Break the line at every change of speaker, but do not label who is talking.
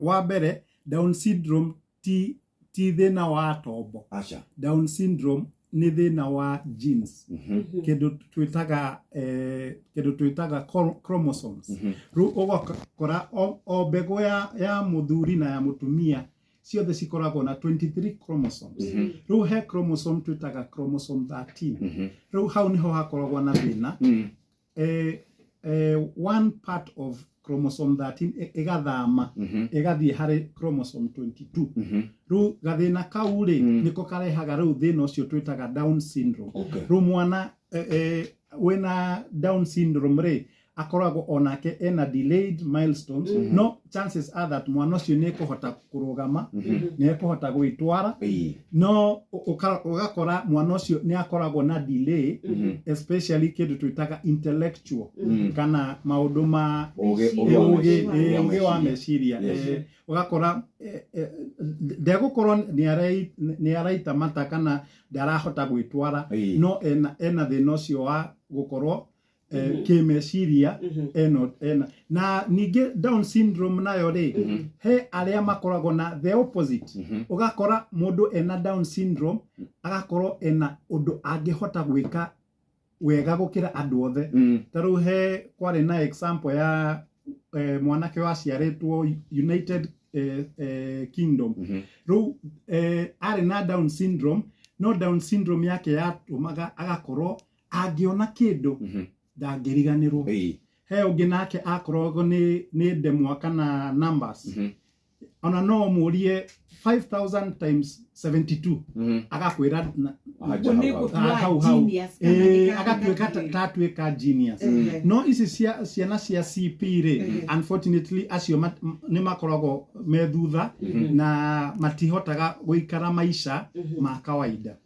Wa mbere, Down syndrome ti thĩna wa tombo.
Aca.
Down syndrome nĩ thĩna wa genes, kĩndũ twĩtaga chromosomes. Rĩu ũgakora o mbegũ ya mũthuri na ya mũtumia ciothe cikoragwo na 23 chromosomes. Rĩu he chromosome twĩtaga chromosome 13. Rĩu hau nĩho hakoragwo na thĩna. One part of chromosome 13 ĩgathama, ĩgathiĩ harĩ chromosome 22. Rĩu gathĩna kau rĩ, nĩko karehaga rĩu thĩna ũcio twĩtaga Down syndrome. Rĩu mwana wĩna Down syndrome rĩ, akoragwo onake ena delayed milestones, no chances are that mwana ũcio nĩ ekũhota kũrũgama, nĩ ekũhota gwĩtwara, no ũgakora mwana ũcio nĩ akoragwo na delay, especially kĩndũ twĩtaga intellectual kana maũndũ ma
ũgĩ
ũgĩ
wa
ũgĩ wa meciria. Ũgakora ndegũkorwo nĩ araita mata kana ndarahota gwĩtwara, no ena thĩna ũcio wa gũkorwo kĩmeciria ena. Na ningĩ Down syndrome nayo rĩ, he arĩa makoragwo na the opposite. Ũgakora mũndũ ena Down syndrome agakorwo ena ũndũ angĩhota gwĩka wega gũkĩra andũ othe. Ta rĩu he kwarĩ na example ya mwanake waciarĩtwo United Kingdom. Rĩu arĩ na Down syndrome, no Down syndrome yake yatũmaga agakorwo angĩona kĩndũ ndangĩriganĩrwo. He ũngĩ nake akoragwo nĩ ndemwa kana numbers, ona no ũmũrie 5000 times 72, agakwĩra
Aja.
Nĩ
hau hau.
gũtua
Hau hau.
Genius kana nĩ
Agatuĩka tatuĩka genius. No ici cia ciana cia CP rĩ, unfortunately acio nĩ makoragwo me thutha na matihotaga gũikara maica ma kawaida.